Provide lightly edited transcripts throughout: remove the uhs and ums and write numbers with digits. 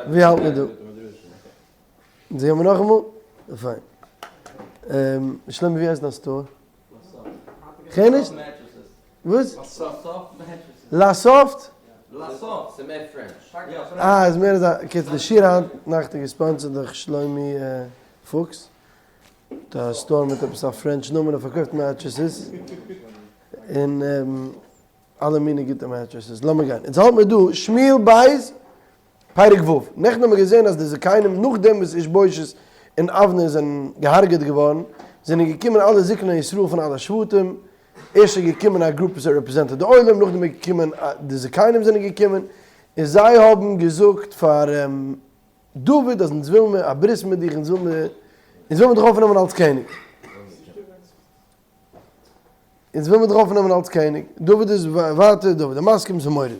ווי האלט מען דא? זעהן מיר נאכאמאל? פיין. שלומי ווי הייסט דיין store? כ'הער נישט. וואס? La Soft? אה, איז מער אזא, קיצור די שיעור היינט נאכט איז געספאנסערט דורך שלומי פוקס, האט א store מיט עפעס א French נאמען ער פארקויפט mattresses, און אלע מיני גוטע mattresses, לאמיר גיין, אונז האלט מיר דא שמואל בית פרק ו', נעכטן האבן מיר געזען אז די זקנים נאכדעם וואס איש בושת און אבנר זענען געהארגעט געווארן, זענען געקומען אלע זקני ישראל פון אלע שבטים, ערשט איז געקומען א group וואס האט represented די עולם, נאכדעם איז געקומען די זקנים זענען געקומען, און זיי האבן געזאגט פאר דוד אז אונז וויל מיר א ברית מיט דיך, אונז וויל מיר, אונז וויל מיר דיך אויפנעמען אלס קעניג. אונז וויל מיר דיך אויפנעמען אלס קעניג. דוד איז ווייטער, דוד איז מסכים, ס'איז מורא'דיג.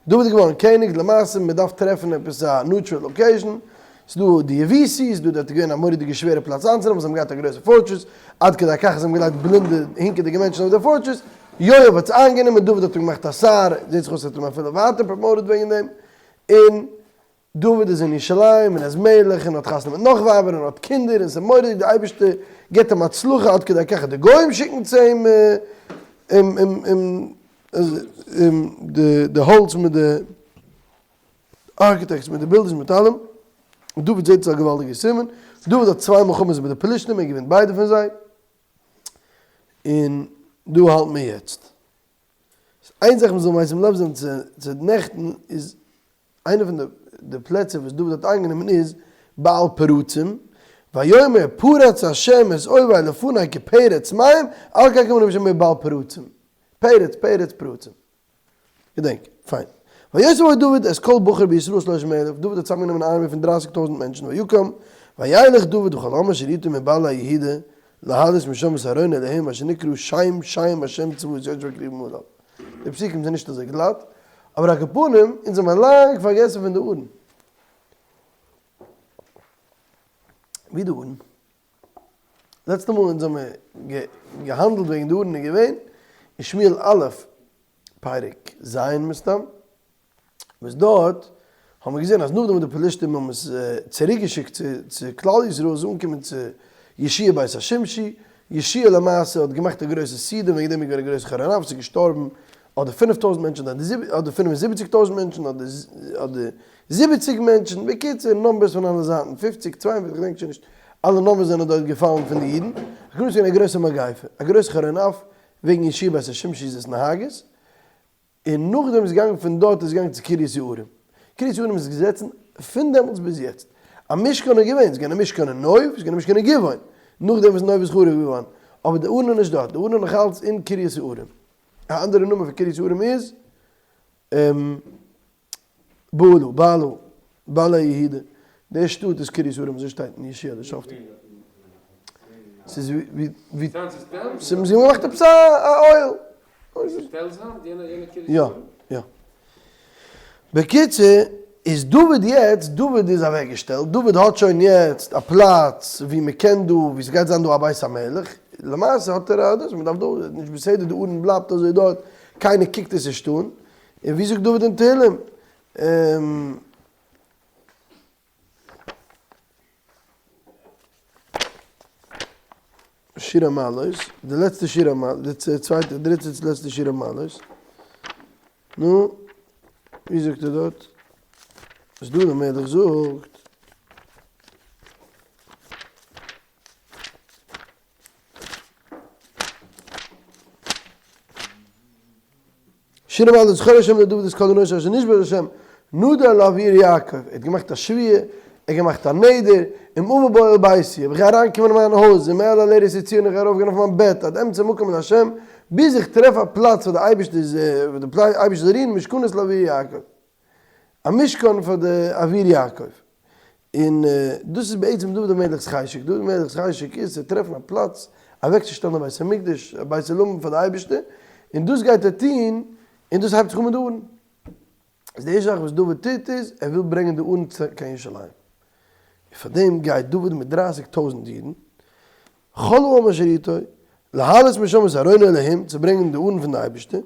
דוד איז געווארן קעניג, למעשה מען דארף טרעפן עפעס א neutral location, ס'איז דא די יבוסי, ס'איז דא דארט איז געווען א מורא'דיגע שווערע פלאץ איינצונעמען, זיי האבן געהאט א גרויסע fortress, עד כדי כך אז זיי האבן געלייגט בלינדע הינקעדיגע מענטשן אויף די fortress, יואב האט עס איינגענומען, דוד האט אים געמאכט א שר, זעט זיך אויס ער האט אים אפילו ווייטער promoted וועגן דעם, און דוד איז אין ירושלים און ער איז מלך און האט חתונה מיט נאך ווייבער און האט קינדער און ס'איז מורא'דיג די אייבערשטער גיבט אים הצלחה עד כדי כך אז די גוים שיקן צו אים די האלץ מיט די architects מיט די builders מיט אלעם, דוד זעט עס א געוואלדיגע סימן, דוד האט צוויי מלחמות מיט די פלישתים ער געווינט ביידע פון זיי, און דא האלט מען יעצט. איין זאך מ'זאל משים לב זיין צו נעכטן איז איינע פון די פלעצער וואס דוד האט איינגענומען איז בעל פרצים, ויאמר פרץ ה' את אויבי לפני כפרץ מים, על כן קרא שם בעל פרצים, פרץ פרץ פרצים. געדענק. פיין. ויאסף עוד דוד את כל בחור בישראל שלושים אלף, דוד האט צוזאמגענומען אן army פון דרייסיג טויזנט מענטשן, ויקם וילך דוד וכל העם אשר איתו מבעלי יהודה להעלות משם את ארון אלהים אשר נקרא שם שם השם צבאות יושב הכרובים עליו. די פסוקים זענען נישט אזוי גלאט, אבער על כל פנים, אונז האבן לאנג פארגעסן פון די ארון. ווי די ארון? לעצטע מאל אונז האבן געהאנדלט וועגן די ארון איז געווען אין שמואל א' פרק ז' מסתם. וואס דארט האבן מיר געזען אז נאכדעם וואס די פלישתים האבן עס צוריק געשיקט צו כלל ישראל איז אנגעקומען צו יהושע בית השמשי, יהושע למעשה האט געמאכט א גרויסע סעודה וועגן דעם איז געווען א גרויסע חרון אף, עס איז געשטארבן אדער פינף טויזנט מענטשן אדער פינף און זיבעציג טויזנט מענטשן אדער זיבעציג מענטשן, בקיצור numbers פון אלע זייטן, פופציג, צוויי און פופציג, כ'געדענק שוין נישט, אלע numbers זענען דארט געפאלן פון די אידן, עס איז געווען א גרויסע מגיפה, א גרויסע חרון אף וועגן יהושע בית השמשי'ס התנהגות, און נאכדעם איז געגאנגען פון דארט איז געגאנגען צו קרית יערים, קרית יערים איז געזעצן פון דעמאלטס ביז יעצט, א משכן איז געווען, ס'איז געווען א משכן אין נוב, ס'איז געווען א משכן אין גבעון, נאכדעם וואס נוב איז חרוב געווארן, אבער די ארון איז נישט דארט, די ארון איז נאך אלץ אין קרית יערים, א אנדערע נאמען פון קרית יערים איז. בעלה, בעלה, בעלי יהודה, די שטאט איז קרית יערים אזוי שטייט אין יהושע די שופטים. ס'איז ווי ווי זיי האבן געמאכט עפעס א אוהל. יא יא. בקיצור איז דוד יעצט, דוד איז אוועק געשטעלט, דוד האט שוין יעצט א פלאץ ווי מ'קען דא, ווי ס'גייט זיין דא א בית המלך, למעשה האט ער א דאס, מ'דארף דא, נישט בסדר די ארון בלייבט אזוי דארט, קיינער קוקט עס נישט אן, און ווי זאגט דוד אין תהלים? שיר המעלות, די לעצטע שיר המעלות, די צווייטע, דריטע צו לעצטע שיר המעלות, נו, ווי זאגט ער דארט? איז דוד המלך זאגט. שיר המעלות זכור השם לדוד את כל עונו אשר נשבע להשם נדר לאביר יעקב, ער האט געמאכט א שבועה, ער האט געמאכט א נדר, אם אבוא באהל ביתי, אויב איך גיי אריינקומען אין מיין הויז, אם אעלה על ערש ציון איך גיי ארויפגיין אויף מיין בעט, עד אמצא מקום להשם, ביז איך טרעף א פלאץ וואו די אייבערשטער איז, וואו די אייבערשטער זאל רוען, משכנות לאביר יעקב. א משכן פאר די אביר יעקב. און דאס איז בעצם דוד המלך'ס חשק, דוד המלך'ס חשק איז צו טרעפן א פלאץ אוועקצושטעלן א בית המקדש, א בית עולמים פאר די אייבערשטער, און דאס גייט ער טון, און דאס הייבט זיך אן מיט די ארון. איז די ערשטע זאך וואס דוד טוט איז, ער וויל ברענגען די ארון קיין ירושלים. און פאר דעם גייט דוד מיט דרייסיג טויזנט אידן, כל העם אשר איתו, להעלות משם את ארון האלהים, צו ברענגען די ארון פון די אייבערשטער.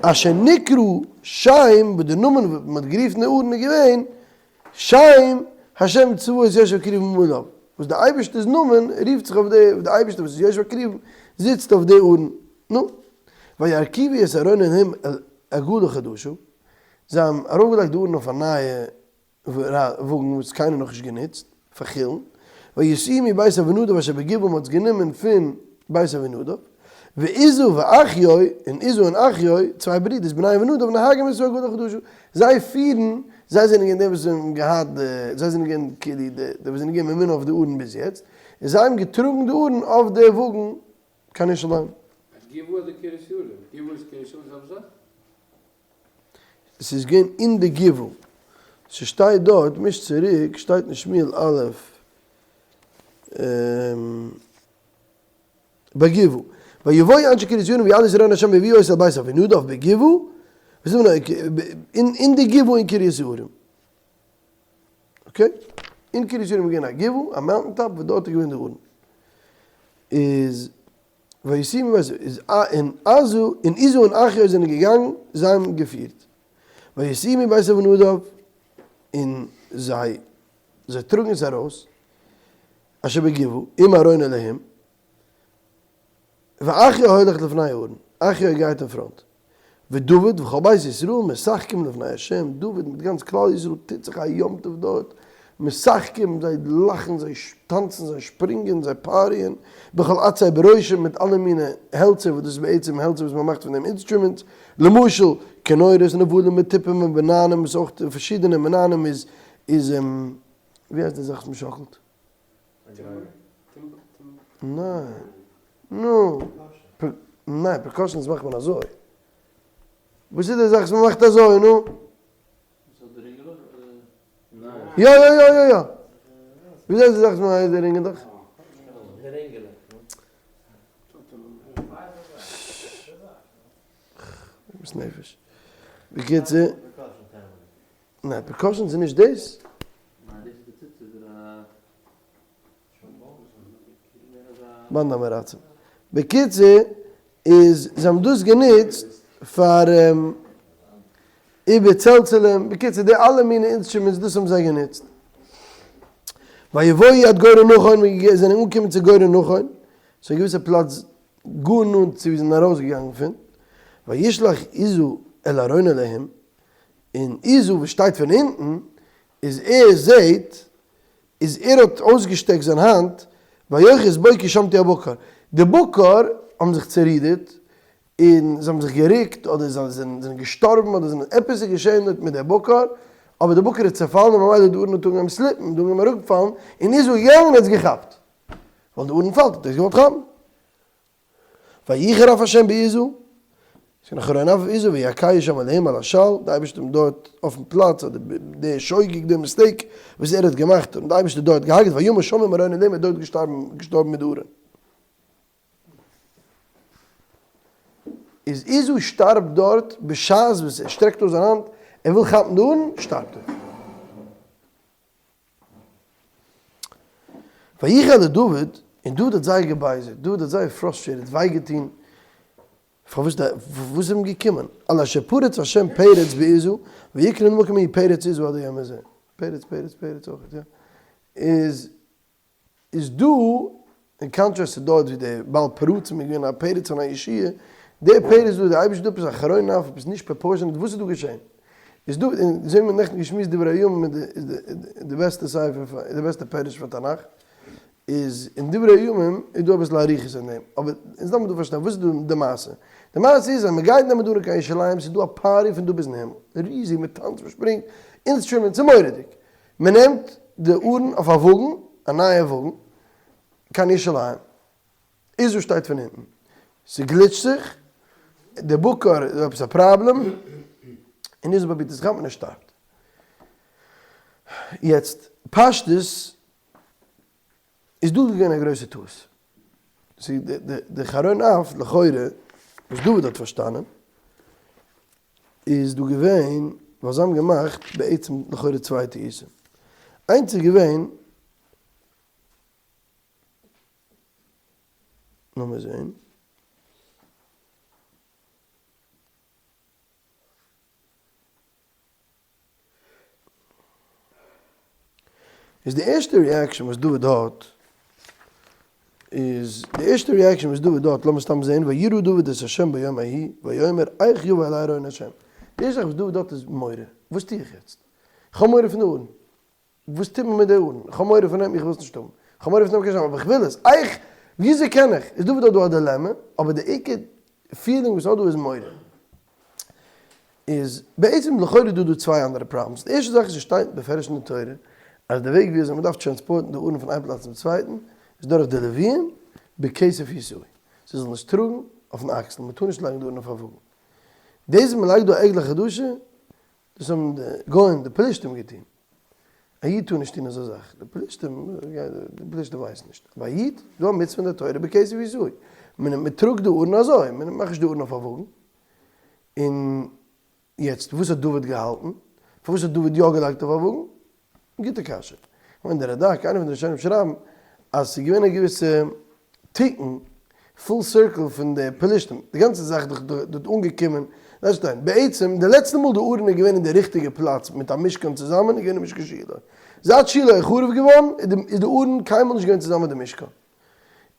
אשר נקרא שם, וואס די נאמען וואס מען האט גערופן די ארון איז געווען, שם השם צבאות יושב כרובים עליו, וואס די אייבערשטער'ס נאמען רופט זיך אויף די, די אייבערשטער וואס איז יושב כרובים זיצט אויף די ארון. נו, וירכיבו את ארון אלהים על עגלה חדשה, זיי האבן ארויפגעלייגט די ארון אויף א נייע וואגן וואס קיינער נאך נישט גענוצט פאר חולין, וישאוהו מבית אבינדב אשר בגבעה מען האט עס גענומען פון בית אבינדב, ועוזא ואחיו, און עוזא און אחיו, צוויי ברידערס בני אבינדב נוהגים את העגלה החדשה, זיי פירן, זיי זענען געווען די וואס האבן געהאט די, זיי זענען געווען כאילו די וואס זענען געווען ממונה אויף די ארון ביז יעצט, און זיי האבן געטראגן די ארון אויף די וואגן קיין ירושלים. גבעה אדער קרית יואל? גבעה איז קרית יואל די זעלבע זאך? עס איז געווען אין די גבעה, ס'שטייט דארט, מיש צוריק, שטייט אין שמואל א', בגבעה, ויבואו אנשי קרית יואל ויעלו את ארון השם ויביאו אותו אל בית אבינדב בגבעה, אין די גבעה אין קרית יערים, okay, אין קרית יערים איז געווען א גבעה, א mountain top, וואס דארט איז געווען די ארון, איז וישימו בית איז א און עזו און עוזא און אחיו זענען געגאנגען, זיי האבן געפירט. וישימו מבית אבינדב, און זיי זיי טראגן עס ארויס, אשר בגבעה, עם ארון אלהים, ואחיו הולך לפני הארון, אחיו גייט אין front. ודוד וכל בית ישראל משחקים לפני ה', דוד מיט גאנץ כלל ישראל טוט זיך א יום טוב דארט, משחקים, זיי לאכן, זיי טאנצן, זיי שפרינגען, זיי party ען, בכל עצי ברושים מיט אלע מיני העלצער, וואס דאס איז בעצם העלצער וואס מען מאכט פון דעם instruments, למשל, כינורות, נבלים, מתופים ומנענעים, וואס אויך פארשידענע מנענעים איז איז ווי הייסט די זאך וואס מען שאקלט? ניין. נו. ניין, percussions מאכט מען אזוי. וואס איז די זאך וואס מען מאכט אזוי, נו? יא יא יא יא יא. ווי אזוי איז די זאך וואס מען הייסט די רינגעלעך? עגמת נפש. בקיצור. ניין, percussions איז נישט דאס. באנדע עמי בקיצור איז זיי האבן דאס גענוצט פאר איבער צלצלים, בקיצור די אלע מיני instruments דאס האבן זיי גענוצט. ויבואו עד גורן נכון, זיי זענען אנגעקומען צו גורן נכון, ס'איז א געוויסע פלאץ גאר נאנט צו ווי זיי זענען ארויסגעגאנגען פון, וישלח עוזא אל ארון אלהים, און עוזא וואס שטייט פון אונטן, איז ער זעהט איז ער האט אויסגעשטעקט זיין האנט, ויאחז בו כי שמטו הבקר, די בקר האבן זיך צערודערט, און זיי האבן זיך גערוקט, אדער זיי זענען געשטארבן, אדער זענען עפעס איז געשען דארט מיט די בקר, אבער די בקר איז צעפאלן און ממילא די ארון האט אנגעהויבן slip ן, און אנגעהויבן אראפפאלן, און עוזא איז געגאנגען און האט עס געכאפט, ווייל די ארון פאלט האט ער עס געוואלט כאפן. ויחר אף השם בעוזא, ס'איז געווען א חרון אף אויף עוזא, ויכהו שם אלהים על השל, די אייבערשטער האט אים דארט אויפן פלאץ, אדער די שוגג, די mistake וואס ער האט געמאכט, האט אים די אייבערשטער דארט געהארגעט, וימת שם עם ארון אלהים, ער איז דארט געשטארבן, געשטארבן מיט די ארון. איז עוזא שטארבט דארט בשעת וואס ער שטרעקט אויס זיין האנט, ער וויל כאפן די ארון, שטארבט ער. ויחר לדוד, און דוד האט זייער געבייזערט, דוד האט זייער frustrated, וויי געטון, פארוואס וואס איז אים געקומען, על אשר פרץ השם פרץ בעוזא, ויקרא למקום ההוא פרץ עוזא עד היום הזה, פרץ פרץ פרץ אויך, יא, איז איז דא, אין contrast צו דארט ווי דער בעל פרצים איז געווען א פרץ פון א ישועה, דער פרץ דא, דער אייבערשטער דא עפעס א חרון אף, עפעס נישט proportionate, וואס איז דא געשען? איז דא, און אזוי האבן מיר נעכטן געשמועסט דברי הימים איז די איז די בעסטע ספר פאר, די בעסטע פירוש פאר תנך, איז אין דברי הימים איז דא אביסל אריכות אין דעם, אבער אונז דארף מען דא פארשטיין וואס איז דא די מעשה, די מעשה איז אז מען גייט נעמען דא קיין ירושלים, ס'איז דא א party פון דא ביזן הימל, ריזיג, מען טאנצט, מען שפרינגט, instruments, ס'איז מורא'דיג, מען נעמט די ארון אויף א וואגן, א נייע וואגן, קיין ירושלים, עוזא שטייט פון אונטן, ס'גליטשט זיך, די בקר איז עפעס א פראבלעם, און עוזא פרובירט עס כאפן און ער שטארבט. יעצט פשטות איז דא געווען א גרויסע טעות. די חרון אף לכאורה וואס דוד האט פארשטאנען איז דא געווען ווייל זיי האבן געמאכט בעצם לכאורה צוויי טעותים. איינס איז געווען, לאמיר זעהן. איז די ערשטע reaction וואס דוד האט, איז די ערשטע reaction וואס דוד האט, לאמיר סתם זעהן, וירא דוד את ה' ביום ההוא, ויאמר איך יבא אלי ארון ה'. די ערשטע זאך וואס דוד האט איז מורא, וואס טו איך יעצט? איך האב מורא פון די ארון. וואס טוט מען מיט די ארון? איך האב מורא פון אים, איך וויל עס נישט האבן. איך האב מורא פון דעם, אבער איך וויל עס. איך, וויאזוי קען איך? איז דוד האט דא א דילעמע, אבער די עיקר feeling וואס ער האט דא איז מורא. איז בעצם לכאורה דא דא צוויי אנדערע problems. די ערשטע זאך איז עס שטייט בפירוש אין די תורה אז די וועג וויאזוי מען דארף transport ן די ארון פון איין פלאץ צום צווייטן איז דורך די לוויים בכסף ישאוהו. זיי זאלן עס טראגן אויפן אקסל, מען טאר נישט לייגן די ארון אויף א וואגן. דאס אז מען לייגט דא א עגלה חדשה, דאס האבן די גוים די פלישתים געטון. א איד טאר נישט טון אזא זאך. די פלישתים, די פלישתים ווייסן נישט. אבער א איד, דא א מצוה אין די תורה בכסף ישאוהו. מען טראגט די ארון אזוי, מען מאכט נישט די ארון אויף א וואגן. און יעצט וואס האט דוד געהאלטן? פארוואס האט דוד יא געלייגט אויף א וואגן? גוטע קשיא. כ'מיין די רד"ק, איינער פון די ראשונים שרייבן אז ס'איז געווען א געוויסע תיקון, full circle פון די פלישתים, די גאנצע זאך איז דאך דארט אנגעקומען, לאז שטיין, בעצם די לעצטע מאל די ארון איז געווען אין די ריכטיגע פלאץ מיט א משכן צוזאמען איז געווען אין משכן שילה. זייט שילה איז חרוב געווארן איז די ארון קיינמאל נישט געווען צוזאמען מיט די משכן.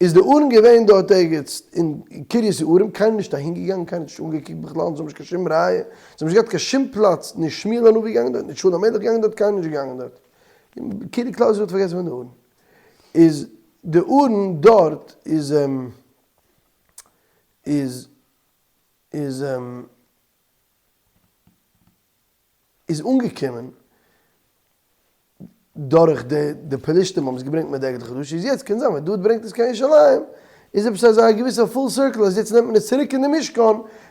איז די ארון געווען דארט ערגעץ אין קרית יערים, קיינער נישט אהין געגאנגען, קיינער האט נישט אנגעקוקט בכלל, זיי האבן נישט קיין שום ראיה, זיי האבן נישט געהאט קיין שום פלאץ, נישט שמואל הנביא געגאנגען דארט, נישט שאול המלך געגאנגען דארט, קיינער נישט געגאנגען דארט, כאילו כלל ישראל האט פארגעסן פון די ארון, איז די ארון דארט איז איז איז איז אנגעקומען דורך די די פלישתים האבן עס געברענגט מיט די עגל חדש איז יעצט קען זיין ווען דוד ברענגט עס קיין ירושלים איז עפעס אזא געוויסע full circle אז יעצט נעמט מען עס צוריק אין די משכן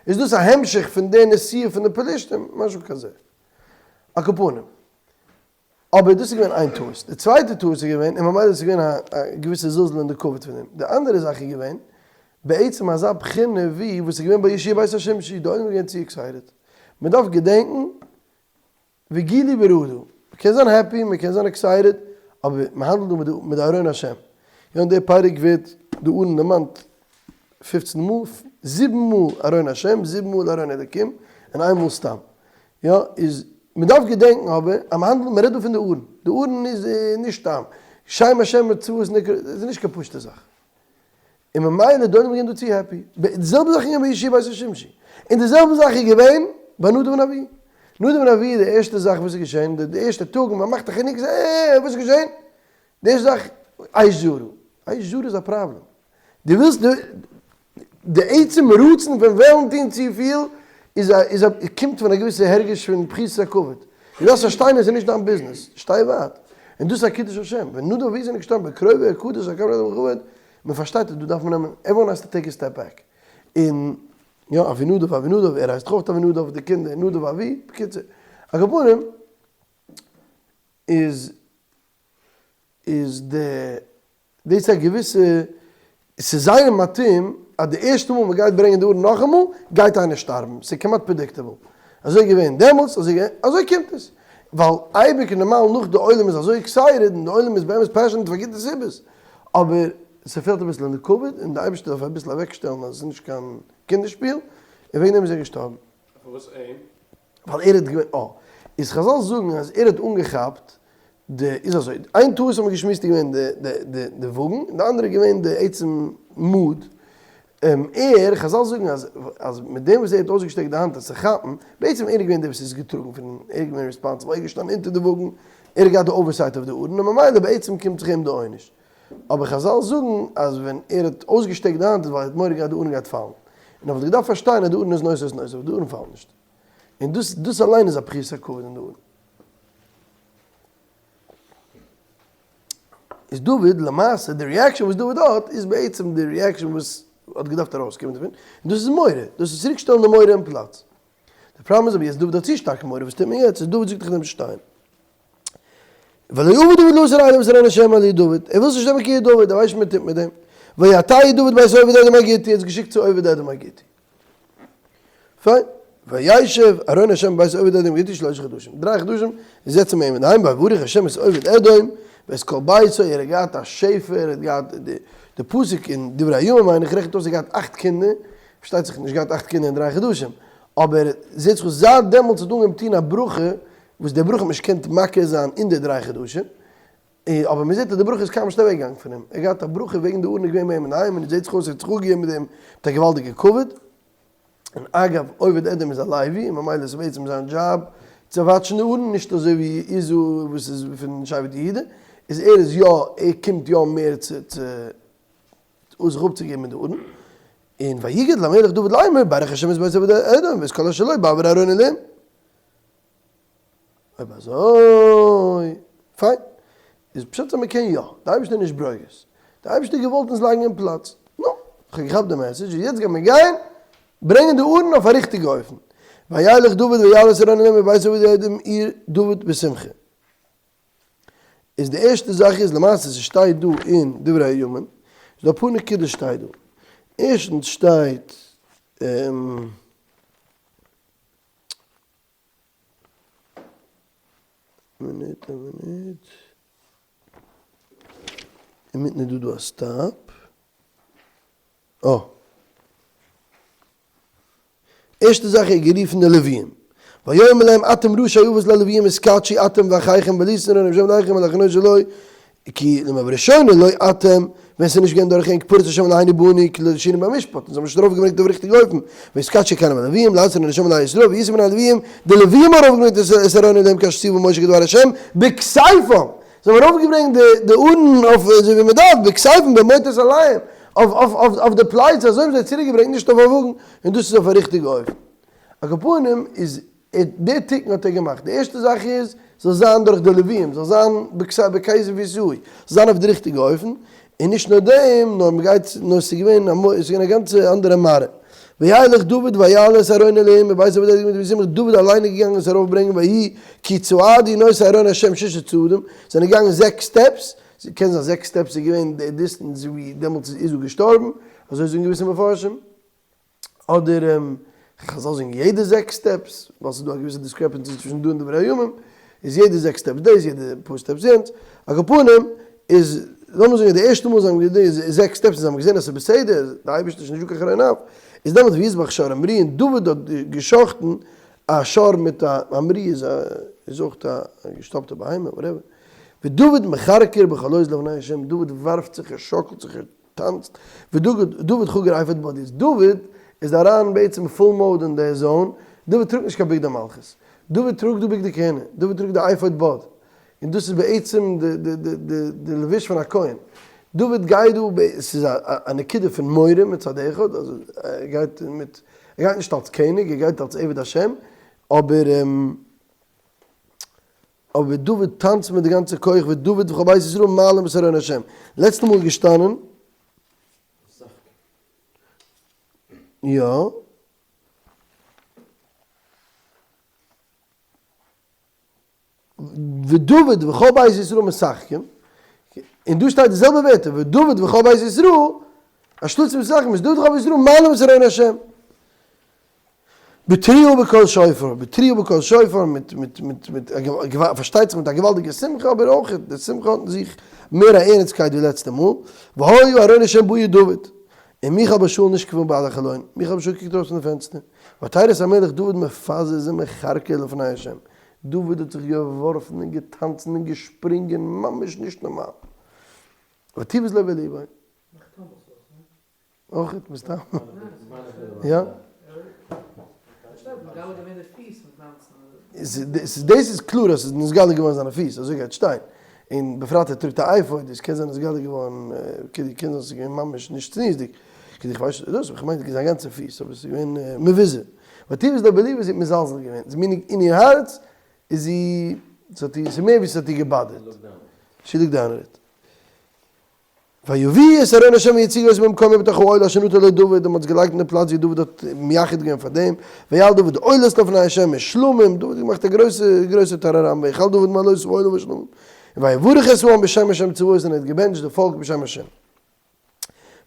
איז דאס א המשך פון די נסיעה פון די פלישתים משהו כזה על כל פנים אבער דאס איז געווען איין טעות די צווייטע טעות איז געווען און ממילא איז געווען א געוויסע זלזול אין די כבוד פון דעם די אנדערע זאך איז געווען בעצם אזא בחינה ווי וואס איז געווען ביי יהושע בית השמשי די עולם איז געווען צו excited מען דארף געדענקן וגילו ברעדה, מען קען זיין happy, מען קען זיין excited, אבער מען האנדלט דא מיט די מיט די ארון השם. יא אין די פרק ווערט די ארון דערמאנט פופצן מאל, זיבן מאל ארון השם, זיבן מאל ארון אלוקים, און איין מאל סתם. יא, איז מען דארף געדענקן אבער אז מען האנדלט, מען רעדט דא פון די ארון, די ארון איז נישט סתם, שם השם צבאות נקרא, איז נישט קיין פשוטע זאך. און ממילא די עולם איז געווען דא צו happy. די זעלבע זאך איז געווען ביי יהושע בית השמשי. און די זעלבע זאך איז געווען ביי נדב און אביהוא. נדב און אביהוא די ערשטע זאך וואס איז געשען, די ערשטע טאג מען מאכט א חנוכת אה וואס איז געשען? די ערשטע זאך אש זרה. אש זרה איז א פראבלעם. דו ווילסט די עצם רצון פון וועלן טון צופיל איז א איז א קומט פון א געוויסע הרגש פון פחיתות הכבוד. דו דארפסט פארשטיין עס איז נישט דיין ביזנעס. שטיי ווייט. און דאס איז א קידוש השם. ווען נדב ואביהוא זענען געשטארבן בקרובי אקדש הקב ה לכבוד, מען פארשטייט אז דא דארף מען נעמען, everyone has to take a step back, און יא אבינדב אבינדב, ער הייסט אויך אבינדב, די קינדער נדב ואביהוא, בקיצור, על כל פנים איז איז די דאס איז א געוויסע, ס'איז זייער מתאים אז די ערשטע מאל מ'גייט ברענגען די ארון נאכאמאל גייט איינער שטארבן, ס'איז כמעט predictable, אזוי איז געווען דעמאלטס, אזוי געווען, אזוי קומט עס, ווייל אייביג און נארמאל נאך די עולם איז אזוי excited און די עולם איז באמת passionate פאר גוטע סיבות, אבער ס'פעלט אביסל אין די כבוד און די אייבערשטער דארף אביסל אוועקשטעלן אז עס איז נישט קיין קינדער שפיל, און וועגן דעם איז ער געשטארבן. פארוואס אים? ווייל ער האט געווען אה. איז חזל זאגן אז ער האט אנגעכאפט די איז אזוי איין טעות האט מען געשמועסט איז געווען די די די די וואגן און די אנדערע איז געווען די עצם mood ער חזל זאגן אז אז מיט דעם וואס ער האט אויסגעשטעקט די האנט עס צו כאפן בעצם ער איז געווען דער וואס איז געטראגן פון ער איז געווען responsible ער איז געשטאנען אונטער די וואגן ער האט געהאט די oversight אויף די ארון און ממילא בעצם קומט זיך אים די עונש אבער חזל זאגן אז ווען ער האט אויסגעשטעקט די האנט איז ווייל ער האט מורא געהאט די ארון גייט פאלן און ער וואלט געדארפט פארשטיין אז די ארון איז נושא את נושאיו די ארון פאלט נישט און דאס דאס אליין איז א פחיתות הכבוד אין די ארון. איז דוד למעשה די reaction וואס דוד האט איז בעצם די reaction וואס האט געדארפט ארויסקומען דערפון, און דאס איז מורא, דאס איז צוריק שטעלן די מורא אין פלאץ. די פראבלעם איז אבער יעצט דוד האט צו שטארקע מורא, וואס טוט מען יעצט? איז דוד זאגט איך נעם שטיין. ולא אבד דוד לעשות אליו את ארון השם על עיר דוד, ער וויל זיך נישט נעמען קעיר דוד, ער ווייסט נישט וואס מען טוט מיט דעם. ויטהו דוד בית עובד אדום הגתי, ער האט עס געשיקט צו עובד אדום הגתי. פיין, וישב ארון השם בבית עובד אדום הגתי שלושה חדשים, דריי חדשים איז ער צום אים אינדערהיים, ויברך השם את עובד אדום ואת כל ביתו, ער האט געהאט א שפע, ער האט געהאט די פסוק אין דברי הימים מיין איך רעכנט אויס ער האט געהאט אכט קינדער, פארשטייט זיך נישט געהאט אכט קינדער אין דריי חדשים, אבער זעט זיך אויס זייט דעמאלטס האט אנגעהויבן טון א ברכה, וואס די ברכה האט מען נישט געקענט מכיר זיין אין די דריי חדשים. אבער מען זעט אז די ברכה איז קיינמאל נישט אוועק געגאנגען פון אים, ער האט געהאט א ברכה וועגן די ארון איז געווען ביי אים אינדערהיים און עס זעט זיך אויס ער האט זיך אפגעגעבן מיט דעם מיט א געוואלדיגע כבוד. און אגב, עובד אדום איז א לוי, און ממילא איז בעצם זיין דזשאב צו וואטשן די ארון, נישט אזוי ווי עוזא וואס איז פון שבט יהודה, איז ער איז יא, ער קומט יא מער צו צו זיך אפצוגעבן מיט די ארון. און ויגד למלך דוד לאמר, ברך השם את בית עובד אדום ואת כל אשר לו בעבור ארון אלהים. אויב אזוי, פיין. איז פשט אז מ'קען יא. די אייבערשטער איז נישט ברוגז. די אייבערשטער האט געוואלט אונז לייגן אין פלאץ. נו, כ'האב געכאפט די message, און יעצט גייט מען גיין ברענגען די ארון אויף א ריכטיגע אופן. וילך דוד ויעל את ארון אלהים מבית עובד אדום עיר דוד בשמחה. איז די ערשטע זאך איז למעשה ס'שטייט דא אין דברי הימים, איז דא אפאר נקודות שטייט דא. ערשטנס שטייט. מינוט א מינוט. אינמיטן איז דא דא א stop. אה. ערשטע זאך ער האט גערופן די לוויים. ויאמר להם אתם ראשי אבות ללוויים התקדשו אתם ואחיכם וליתן ארון השם אלהיכם אל החנות שלו כי למבראשונה לא אתם, ווען ס'איז נישט געווען דורך ענק פרץ השם אלהינו בנו כי לא הושיענו במשפט, אונז האבן נישט ארויפגעברענגט אויף ריכטיגע אופן, ויתקדשו הכהנים הלוויים להעלות ארון השם אלהי ישראל וישאו בני הלוויים, די לוויים האבן ארויפגעברענגט את ארון אלהים כאשר ציוה משה כדבר השם, בכתפם, זיי האבן ארויפגעברענגט די ארון אויף אזוי ווי מען דארף, בכתפם במוטות עליהם, אויף די פלייצע, אזוי האבן זיי צוריקגעברענגט נישט אויף א וואגן, און דאס איז אויף א ריכטיגע אופן. על כל פנים איז די תיקון האט ער געמאכט, די ערשטע זאך איז, זאל זיין דורך די לוויים, זאל זיין בכתף וישאו, זאל זיין אויף די ריכטיגע אופן, און נישט נאר דעם, נאר מען גייט, נאר ס'איז געווען א מ, ס'איז געווען א גאנצע אנדערע מראה. וילך דוד ויעל את ארון אלהים מבית עובד אדום בשמחה, דוד אליין איז געגאנגען עס ארויף ברענגען ויהי כי צעדו נושאי ארון השם ששה צעדים, זענען געגאנגען זעקס steps, קען זיין זעקס steps איז געווען די distance ווי דעמאלטס איז עוזא געשטארבן, אזוי זאגן געוויסע מפרשים. אדער חזל זאגן יעדע זעקס steps, ווייל ס'איז דא א געוויסע discrepancy צווישן דא און דברי הימים, איז יעדע זעקס steps דאס, יעדע פאר steps יענץ, על כל פנים איז לאמיר זאגן אז די ערשטע מאל זיי האבן געזען זעקס steps און זיי האבן געזען אז ס'איז בסדר, די אייבערשטער איז נישט דא קיין חרון אף, איז דעמאלטס ויזבח שור המריא און דוד האט גע'שחט'ן א שור מיט א, המריא איז א איז אויך א געשטאפטע בהמה whatever, ודוד מכרכר בכל עוז לפני השם, דוד ווארפט זיך ער שאקלט זיך ער טאנצט, ודוד חגור אפוד בד איז דוד איז אריין בעצם full mode אין די zone, דוד טראגט נישט קיין בגדי מלכות, דוד טראגט דא בגדי כהונה, דוד טראגט די אפוד בד, און דאס איז בעצם די לבוש פון א כהן, דוד גייט דא, ס'איז א נקודה פון מורא מצד אחד, אז ער גייט מיט, ער גייט נישט אלס קעניג, ער גייט אלס עבד השם, אבער. אבער דוד טאנצט מיט די גאנצע כח ודוד וכל בית ישראל מעלים את ארון השם. לעצטע מאל געשטאנען. יא. ודוד וכל בית ישראל משחקים, און דא שטייט די זעלבע ווערטער, ודוד וכל בית ישראל, אנשטאט צו משחקים איז דוד וכל בית ישראל מעלים את ארון השם. בתרועה ובקול שופר, בתרועה ובקול שופר, מיט מיט מיט מיט פארשטייט זיך מיט א געוואלדיגע שמחה, אבער אויך די שמחה האט אין זיך מער א ערנסטקייט ווי לעצטע מאל, והיה ארון השם בעיר דוד, און מיכל בת שאול נשכבה בעל החלון, מיכל בת שאול קוקט ארויס פון די פענסטער, ותרא את המלך דוד מפזז ומכרכר לפני השם, דוד האט זיך געווארפן און געטאנצן און געשפרינגען ממש נישט נארמאל, ותבז לב אל לבו. אויכעט מסתם. יא. דאס איז קלאר אז ס'איז נתגלה געווארן זיינע פיס, אזוי גייט שטיין. און בפרט ער טראגט א אפוד, איז קען זיין נתגלה געווארן, קען זיין ס'איז געווען ממש נישט צניעות'דיג. איך ווייס נישט דאס, איך מיין זיין גאנצע פיס, אבער ס'איז געווען מבוזה. ותבז לב בלבה, זי האט מזלזל געווען. meaning אין איר הארץ איז זי, ס'האט איר, ס'איז מער ווי ס'האט איר געבאדערט. She looked down at it. ויביאו את ארון השם ויציבו אותו במקומו בתוך האוהל אשר נתן לו דוד, און מען האט עס געלייגט אין די פלאץ ווי דוד האט מייחד געווען פאר דעם, ויעל דוד עולות לפני השם ושלמים, דוד האט געמאכט א גרויסע גרויסע טאראראם, ויכל דוד מעלות העולה ושלמים, און ויברך את העם בשם השם צבאות, און ער האט געבענטשט די פאלק בשם השם.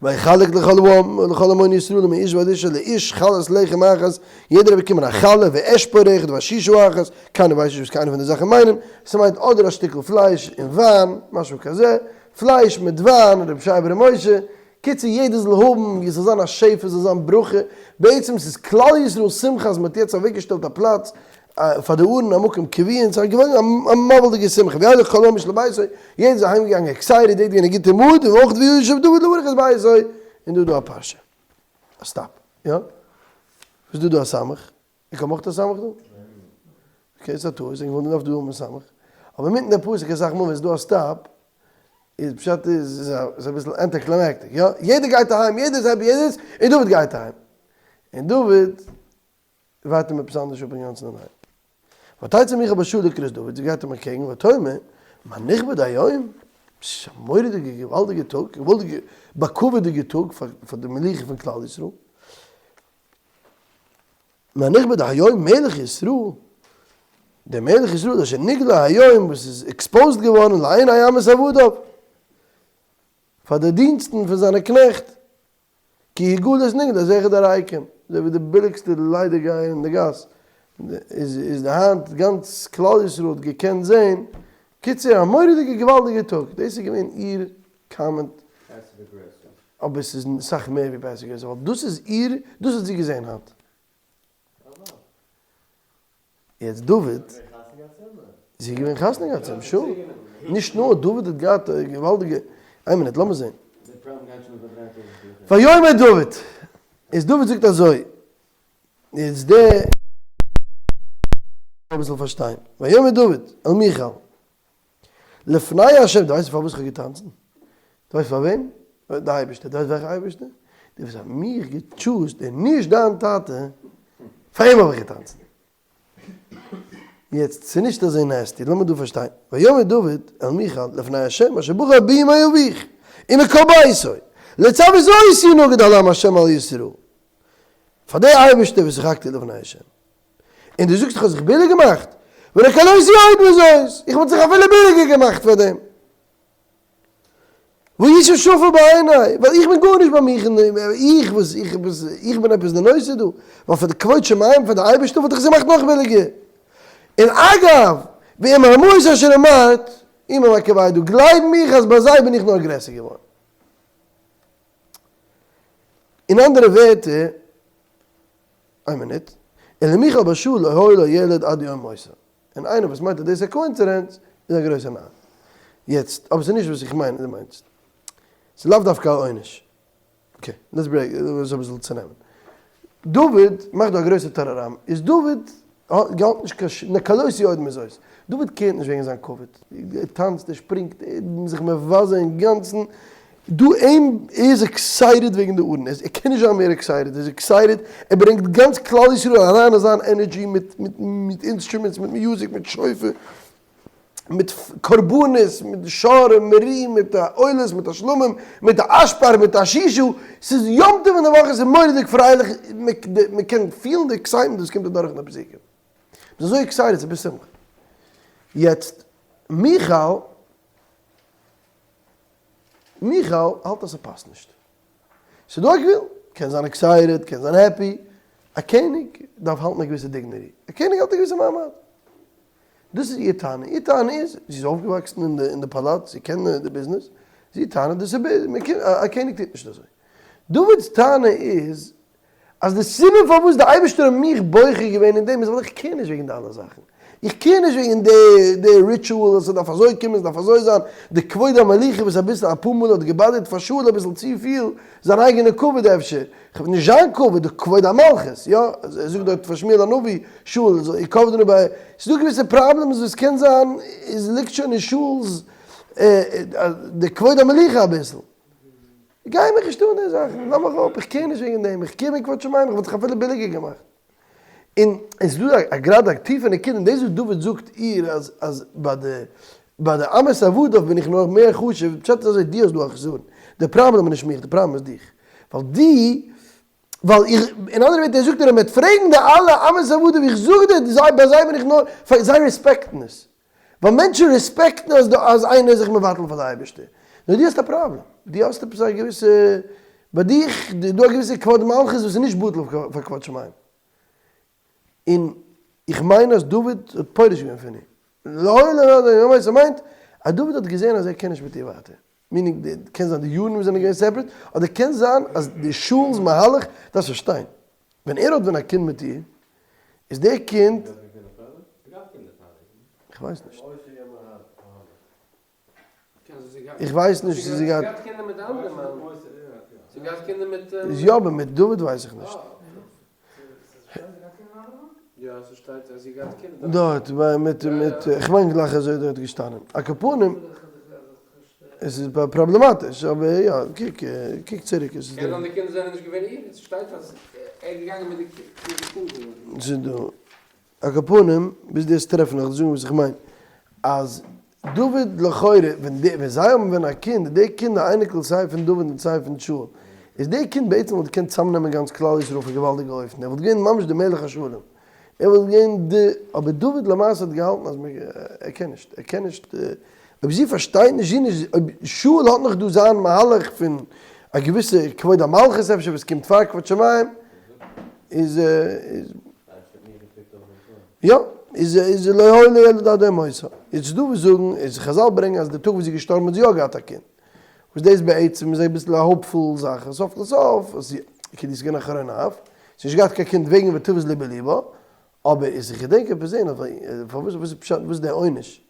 ויחלק לכל העם ולכל המון ישראל מאיש ועד אישה לאיש חלת לחם אחת, יעדער האט באקומען א חלה, ואשפור אחד ועשישה אחת, קיינער ווייסט נישט וואס קיינע פון די זאכן מיינען, ס'מיינט אדער א שטיקל פלייש און וויין, משהו כזה, פלייש מיט וויין, רבי ישעי' בר' משה, קיצור יעדער זאל האבן, עס זאל זיין א שפע, עס זאל זיין ברכה, בעצם ס'איז כלל ישראל שמחה אז מ'האט יעצט אוועקגעשטעלט א פלאץ. פאר די ארון א מקום קבוע און ס'איז געווארן א מבהיל'דיגע שמחה, וילך כל העם איש לביתו, יעדער איז אהיים געגאנגען excited, יעדער געווען אין גוטע mood, און אויך וישב דוד לברך את ביתו, און דא איז דא א פרשה, א stop, יא? וואס איז דא דא א סמך? איך האב אויך א סמך דא? okay, ס'איז א טעות, איך וואלט געדארפט דא האבן א סמך. אבער אינמיטן די פסוק אסאך מאל ווען ס'איז דא א stop, איז פשט איז איז אביסל anticlimactic, יא? יעדער גייט אהיים, יעדער איז happy, יעדער איז, און דוד גייט אהיים. און דוד ווארט אים עפעס אנדערש אפ אינגאנצן אליין. ותצא מיכל בת שאול לקראת דוד, זי גייט אים אקעגן, ותאמר, מה נכבד היום? ס'איז א מורא'דיגע געוואלדיגע טאג, געוואלדיגע בכבוד'יגע טאג פאר די מלוכה פון כלל ישראל. מה נכבד היום מלך ישראל, דער מלך ישראל אשר נגלה היום וואס איז exposed געווארן לעיני אמות עבדיו, פאר די דינסטן פון זיינע קנעכט, כי הגלות נגלה זכר דרייקם, אזוי ווי די ביליגסטע ליידיגייער אין די גאס, איז איז די היינט גאנץ כלל ישראל האט געקענט זען, קיצור א מורא'דיגע געוואלדיגע טאג, דאס איז געווען איר comment. אבער ס'איז סאך מער ווי passive aggressive, ווייל דאס איז איר, דאס האט זי געזען היינט. יעצט דוד, זי איז געווען חתונה געהאט צו אים, sure. נישט נאר דוד האט געהאט א געוואלדיגע, איין מינוט לאמיר זען. ויאמר דוד, איז דוד זאגט אזוי, איז די, אביסל פארשטיין, ויאמר דוד אל מיכל, לפני ה', דו ווייסט פארוואס איך האב געטאנצן? דו ווייסט פאר וועם? די אייבערשטער, דו ווייסט וועלכע אייבערשטער? דער וואס האט מיך גע choose ט און נישט דיין טאטע, פאר אים האב איך געטאנצן. יעצט, ס'איז נישט אזוי nasty, לאמיר דא פארשטיין. ויאמר דוד אל מיכל לפני ה' אשר בחר בי מאביך ומכל ביתו, לצוות אותי נגיד על עם ה' על ישראל. פאר די אייבערשטער וואס איך האק דיר לפני ה'. און דו זאגסט איך האב זיך ביליג געמאכט? ונקלותי עוד מזאת, איך וואלט זיך אפילו ביליגער געמאכט פאר דעם. והיית שפל בעיני, ווייל איך בין גארנישט ביי מיך, איך וואס איך וואס איך בין עפעס די נושא דא, ווייל פאר די כבוד שמים פאר די אייבערשטער וואלט איך עס געמאכט נאך ביליגער. און אגב, ועם האמהות אשר אמרת, עמם אכבדה, גלייב מיך אז ביי זיי בין איך נאר גרעסער געווארן. אין אנדערע ווערטער, איין מינוט, ולמיכל בת שאול לא היה לה ילד עד יום מותה. און איינער וואס מיינט אז דאס איז א coincidence איז א גרויסער נאר. יעצט, אבער ס'איז נישט וואס איך מיין אז דו מיינסט. ס'איז לאו דווקא א עונש. okay, let's break, לאמיר אביסל צונעמען. דוד מאכט דא א גרויסע טאראראם. איז דוד האט נישט קיין ש נקלותי עוד מזאת. דוד care ט נישט וועגן זיין כבוד. ער טאנצט, ער שפרינגט, ער איז זיך מבזה אינגאנצן. דא אים, ער איז excited וועגן די ארון, ער קען נישט זיין מער excited, ער איז excited, ער ברענגט גאנץ כלל ישראל אריין אין זיין energy מיט מיט מיט instruments, מיט music, מיט שופר, מיט קרבנות, מיט שרים, מריעים, מיט עולות, מיט שלמים, מיט אשפר, מיט אשישו, ס'איז יום טוב אין די וואך, עס איז מורא'דיג פרייליך, מען קען פילן די excitement וואס קומט אדורך אין די פסוקים, מ'איז אזוי excited, ס'איז בשמחה. יעצט מיכל. מיכל האלט אז ס'פאסט נישט. ס'דא א גבול. קען זיין excited, קען זיין happy. א קעניג דארף האלטן א געוויסע dignity. א קעניג האלט א געוויסע מעמד. דאס איז איר טענה. איר טענה איז, זי איז אויפגעוואקסן אין די פאלאץ, זי קען די ביזנעס. זי טענה'ט דאס איז א קעניג טוט נישט אזוי. דוד'ס טענה איז, אז די סיבה פארוואס די אייבערשטער האט מיך בוחר געווען אין דעם איז ווייל איך care נישט וועגן די אלע זאכן, איך care נישט וועגן די די ritual אז ס'דארף אזוי קומען ס'דארף אזוי זיין, די כבוד המלוכה וואס אביסל אפאר מאל האט גע bother ט פאר שאול אביסל צופיל, זיין אייגענע כבוד אפשר, כ'מיין נישט זיין כבוד, די כבוד המלכות, יא, ער זאגט דארט פאר שמואל הנביא, שאול יכבדנו ביי, ס'דא געוויסע problems וואס קען זיין איז ליגט שוין אין שאול'ס די כבוד המלוכה אביסל. גיי מיך נישט אן די זאכן, לאז מיך אפ, איך care נישט וועגן דעם, איך care וועגן כבוד שמים, איך וואלט זיך אפילו ביליגער געמאכט. און עס איז דא א גראדע א טיפע נקודה, און דאס וואס דוד זאגט איר אז אז ביי די ביי די אמות עבדיו בין איך נאך מער חשוב, פשט איז אזוי, דו האסט דא א חסרון, די פראבלעם איז נישט מיך, די פראבלעם איז דיך, ווייל דו, ווייל איך, אין אנדערע ווערטער ער זאגט איר אז מען וועט פרעגן די אלע אמות עבדיו, איך זאג דיר, זיי ביי זיי בין איך נאר, זיי respect ן עס. ווייל מענטשן respect ן אז אז איינער איז זיך מבטל פאר די אייבערשטער. נאר דו האסט א פראבלעם. דו האסט עפעס א געוויסע, ביי דיך איז דא א געוויסע כבוד מלכות וואס איז נישט בטל פאר כבוד שמים. און איך מיין אז דוד האט פורש געווען פון איר. לעולם לא יאמר, ס'מיינט אז דוד האט געזען אז ער קען נישט מיט איר ווייטער. meaning די, קען זיין די יארן וואס זענען געווען separate, אדער קען זיין אז די שאול'ס מהלך, דארפסט פארשטיין, ווען ער האט ווען א קינד מיט איר, איז דער קינד. איך ווייס נישט. איך ווייס נישט צו זי געהאט. יא אבער מיט דוד ווייס איך נישט. דארט מיט מיט איך מיין גלייך אזוי דארט געשטאנען. על כל פנים עס איז פראבלעמאטיש אבער יא קוק קוק צוריק עס איז דא. ס'איז דא. על כל פנים, ביז דו וועסט טרעפן וועל איך דיר זאגן וואס איך מיין, אז דוד לכאורה, ווען די, ווען זיי האבן ווען א קינד, איז די קינד א אייניקל סיי פון דוד און סיי פון שאול, איז די קינד בעצם וואלט געקענט צאמנעמען גאנץ כלל ישראל אויף א געוואלדיגע אופן, ער וואלט געווען ממש די מלך השלם, ער וואלט געווען די, אבער דוד למעשה האט געהאלטן אז מען, ער קען נישט, ער קען נישט, אויב זי פארשטייט נישט, זי נישט, אויב שאול האט נאך דא זיין מהלך פון א געוויסע כבוד המלכות אפשר וואס קומט פאר כבוד שמים, איז איז יא, איז איז לא היה לי אלא עד היום מותו. איז דא וואס זאגן, איז חזל ברענגען אז די טאג וואס זי איז געשטארבן האט זי יא געהאט א קינד. וואס דאס בעצם איז אביסל א hopeful זאך, און סוף כל סוף, אז זי, כאילו ס'איז געווען א חרון אף, זי האט נישט געהאט קיין קינד וועגן ותבז לבו ליבה, אבער איז איך געדענק עפעס זעהן אז פארוואס וואס איז פשט וואס איז די עונש?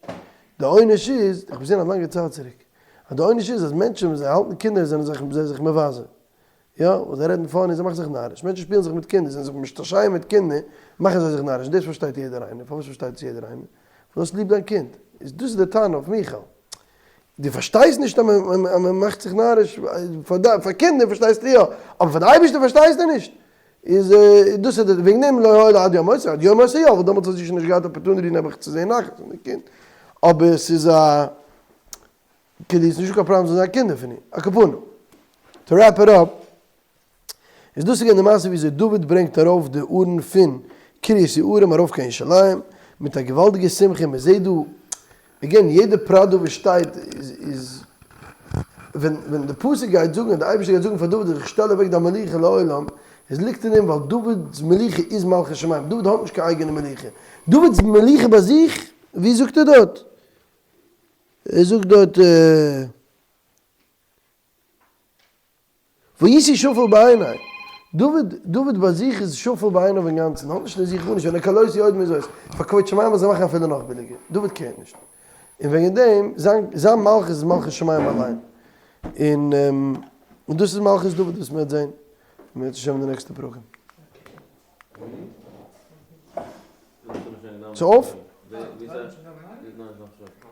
די עונש איז, איך האב געזעהן א לאנגע צייט צוריק, אז די עונש איז אז מענטשן ווען זיי האלטן קינדער זענען זיך זיי זיך מבזה, יא, וואס זיי רעדן funny, זיי מאכן זיך נאריש, מענטשן שפילן זיך מיט קינדער, זענען זיך משתעשע מיט קינדער, מאכן זיי זיך נאריש, און דאס פארשטייט יעדער איינער, פארוואס פארשטייט עס יעדער איינער? ווייל דו האסט ליב דיין קינד, איז דאס איז די טענה אויף מיכל, דו פארשטייסט נישט אז מען מאכט זיך נאריש פאר קינדער פארשטייסטו יא, אבער פאר די אייבערשטער פארשטייסטו נישט, איז דאס איז וועגן דעם לא היה לה עד יום מותה, עד יום מותה יא, ווייל דעמאלטס האט זי שוין נישט געהאט opportunity נעבעך צו זען נחת פון די קינד, אבער ס'איז א כאילו איז נישטא קיין פראבלעם זאל זיין קינדער פון איר, על כל פנים, to wrap it up, איז דאס איז געווען די מעשה וויאזוי דוד ברענגט ארויף די ארון פון קרית יערים ארויף קיין ירושלים, מיט א געוואלדיגע שמחה, מען זעט דא, again יעדע פרט דא וואס שטייט איז, ווען ווען די פסוק גייט זאגן אז די אייבערשטער גייט זאגן פאר דוד איך שטעל אוועק דיין מלוכה לעולם, עס ליגט אין דעם ווייל דוד'ס מלוכה איז מלכות שמים, דוד האט נישט קיין אייגענע מלוכה, דוד'ס מלוכה ביי זיך, ווי זאגט ער דארט? ער זאגט דארט והייתי שפל בעיני, דוד, דוד ביי זיך איז שפל בעיניו אינגאנצן, האט נישט אין זיך גארנישט, ווען ער קאלויסי עוד מזאת, פאר כבוד שמים וואס זיי מאכן אפילו נאך ביליגער, דוד care ט נישט. און וועגן דעם, זיין, זיין מלכות איז מלכות שמים אליין. און, און דאס איז מלכות דוד וואס מען וועט זען, אם ירצה השם אין די נעקסטע פרקים. ס'אויף?